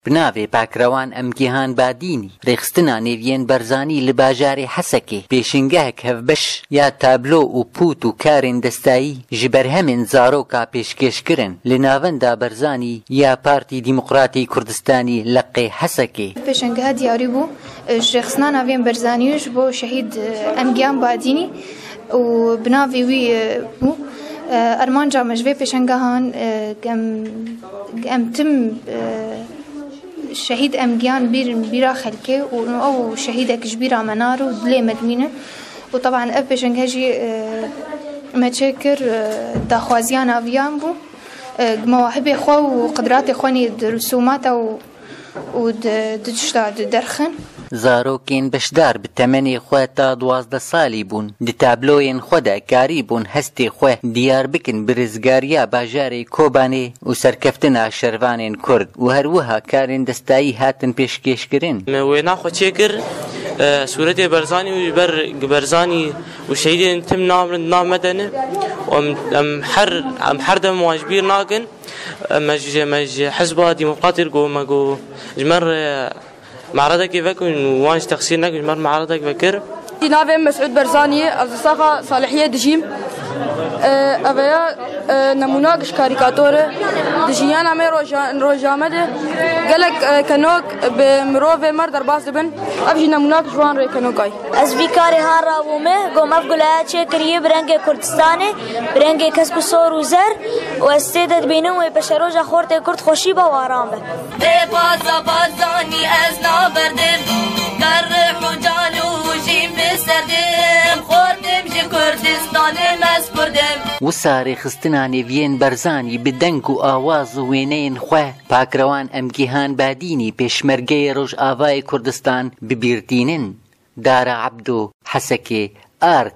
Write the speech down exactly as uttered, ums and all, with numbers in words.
Bi navê Pakrewan Emgîhan Badînî, rêxistina Nêviyên Berzanî li bajarê Hesekê pêşingehek hevbeş ya tablo û pût û karên destayî ji berhemên zaroka pêşkêş kirin li Navenda Berzanî ya Partî Demokratî Kurdistanî Leqê Hesekê. Pêşengeha diyarî bû, e, ji rêxistina Naviyên Berzanî ji bo şehîd, e, Emgîhan Badînî û bi navê wî, e, bû. E, armanca me ji vê pêşengehan, e, em, em tim, e, şehîd Emgîhan bîr, bîra xelkê û ew şehîdek ji bîra me nare û dilê me dimîne. Û teban ev pêşenge jî, e, me çêkir, e, daxwaziya Naviyan bû. E, mewahibê xwe û qidratê xwe nê di rusûmata û, û di, di tişta di derxin. Zarokên beşdar bi temenê xwe ta duwazdeh salî bûn. Di tabloyên xwe de karîbûn hestê xwe diyar bikin bi rizgariya bajarê Kobanê û serkeftina şervanên Kurd û her wiha karên destayî hatin pêşkêşkirin. Me wêna xwe çêkir, e, sûretê Berzanî û ji ber Berzanî û şehîdên tim namirin, nav me de ne. Û em, em her, em her dem wan ji bîr nakin. Me ji, me ji Hizba Demokratî re got, me got, ji me re me'redekê vekin û wan jî texsîr nekin, ji me re me'redek vekir. Navê min Mesûd Berzanî ye, ez li saxa Salihiyê dijîm. E, ev ya, e, nemûnak ji karîkator e. Di jiyana me roja-, rojname de gelek, e, kenok bi mirovê me re derbas dibin. Ev jî nemûnak ji wan rêkenokay. Ez vî karê ha rabûme, got, ev guleya çêkiriye bi rengê Kurdistanê, bi rengê kesk û sor û zer û ez tê de dibînim wê peşeroja xortê Kurd xweşî be û aram be. Bê paza Barzanî ez naberdim, ger rih û can û jîn bi serdim, xortim ji Kurdistanê, ez Kurdim. Wisa rêxistina Nêviyên Berzanî bi deng û awaz û wêneyên xwe Pakrewan Emgîhan Badînî, pêşmergeyê Rojavayê Kurdistan, bi bîr tînin. Dara Ebdo, Hesekê, Ark.